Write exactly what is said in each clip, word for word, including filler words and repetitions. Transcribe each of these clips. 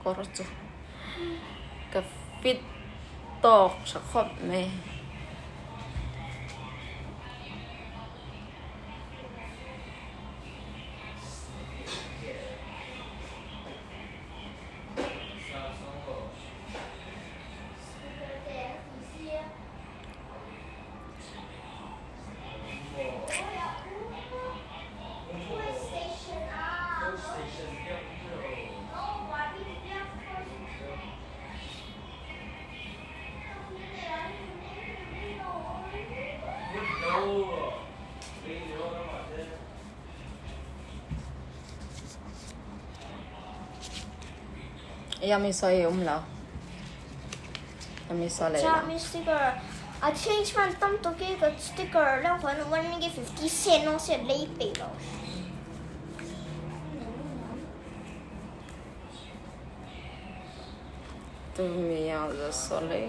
Kawr chu ka fit tawk ṭha khawp mai. Yummy saw ei um lo. Yummy saw lei lo. Yummy sticker. A change man tam to ke ka sticker lang khan one ringgit fifty cent no se lei pe lo. Tu mi yang za saw lei.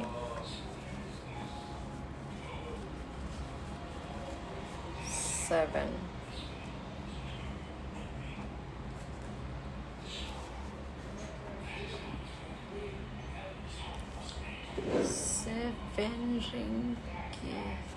Seven. Seven ringgit.